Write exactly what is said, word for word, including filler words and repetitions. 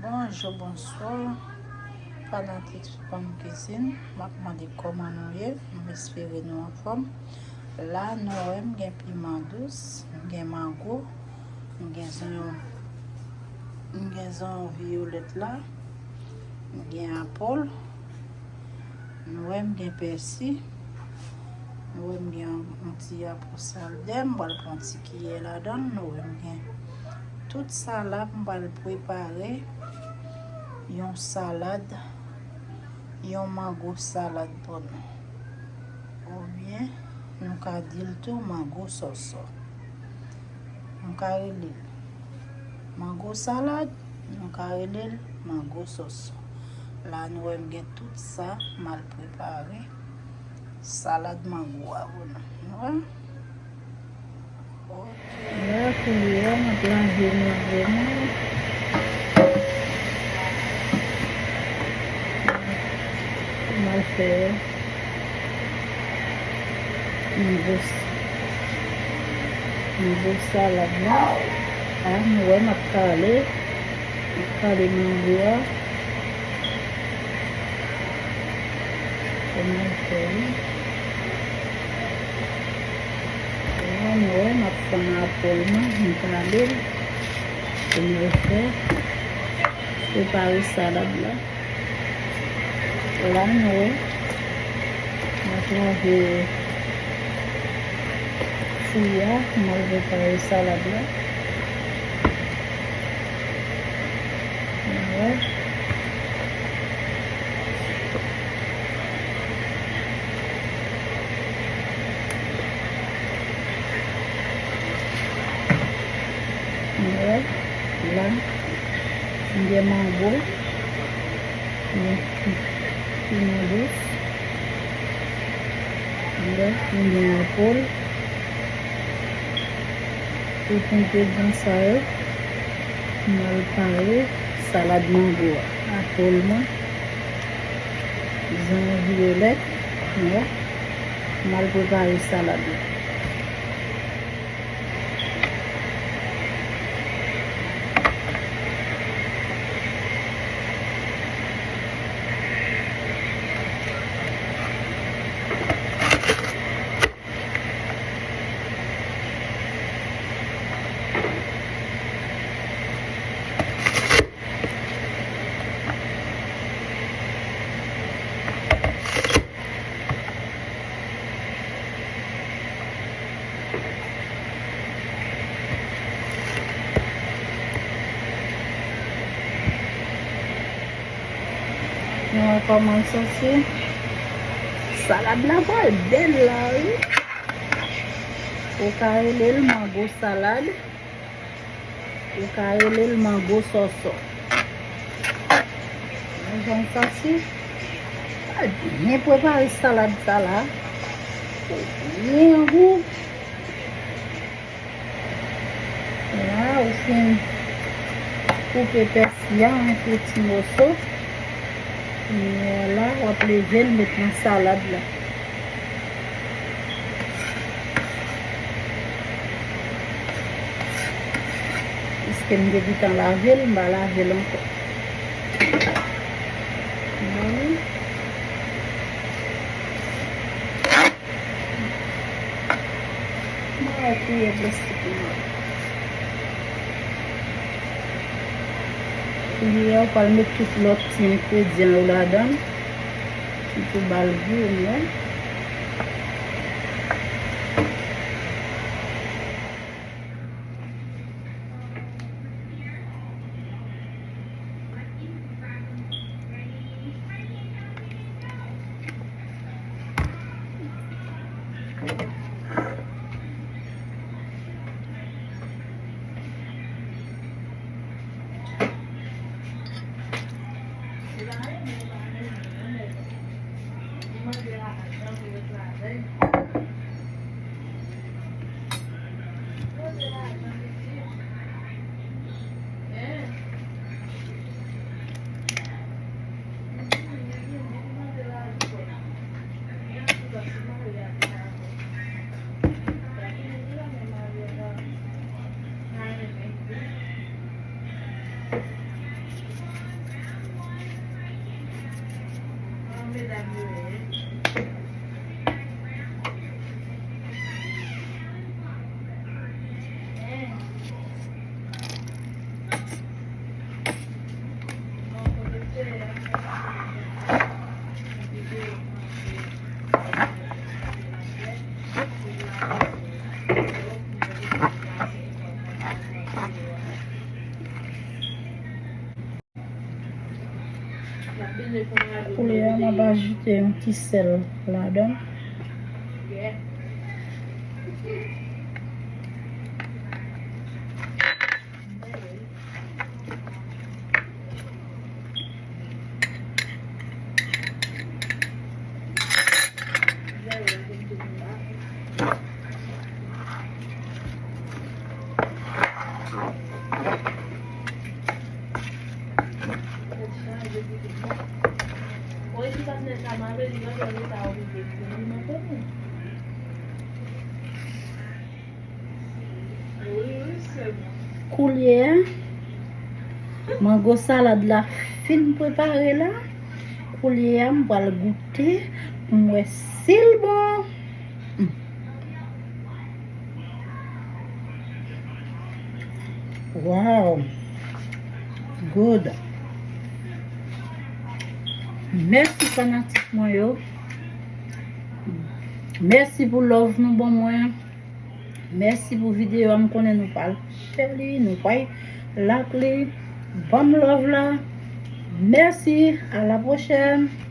Bonjou, bonswa, fanatik Fanm Kizin. M ap mande kòman nou ye. M espere nou anfòm. La, nou wè m gen piman dous, m gen mango, m gen zonyon, m gen zonyon viyolèt la, m gen apòl, nou wè m gen pèsi, nou wè m gen yon, yon ti apòl saldè, m pral pran yon ti kiyè ladan l, nou wè m gen tout sa la, m pral prepare yon salad, yon mango salad pou nou. Oubyen, nou ka di l tou mango sòsò. Nou ka rele l mango salad, nou ka rele l mango sòsò. La, nou wè m gen tout sa m al prepare salad mango a pou nou. Nou wè? Ok. La, kounye a, m ap lave mango mwen. M al fè yon gwo, yon gwo salad la. A, nou wè m ap kale, m ap kale mango a. Kòman l fè wi. La, nou wè m ap fann apòl mwen, m kale l. Kòman l fè. Prepare salad la. La, nou wè. Mwen trave fwi a, mwen prepare salad la. Nou wè. Nou wè. La. M gen mango. M gen pi-, piman dous. M gen, m gen apòl. Tout engredyan sa yo, m al pare salad mango a. Apòl mwen, zonyon viyolèt, m wè. M al prepare salad la. Nou wè kòman l santi. Salad la pral bèl la wi. Ou ka rele l mango salad. Ou ka rele l mango sòsò. Men jan l santi. Al byen prepare salad sa la. Pou byen gou. La, ou fin koupe pèsi a an piti moso. Kounye a la, w ap leve l, met nan salad la. Piske m te gentan lave l, m pa lave l ankò. Bon. Mwen wè kiyè plastik mwen. Kiyè a, ou pral met tout lòt ti engredyan yo ladan l. Li pou ba l gou, ou wè. Koulye a, m ap ajoute yon ti sèl ladan. Koulye a, mango salad la fin prepare la. Koulye a, m pral goute pou m wè si l bon. Mm. Wow. Good. Mèsi fanatik mwen yo. Mèsi pou love nou ban mwen. Mèsi pou videyo a, m konnen nou pral share li, nou pral like li. Ban m love la. Mèsi, à la prochaine.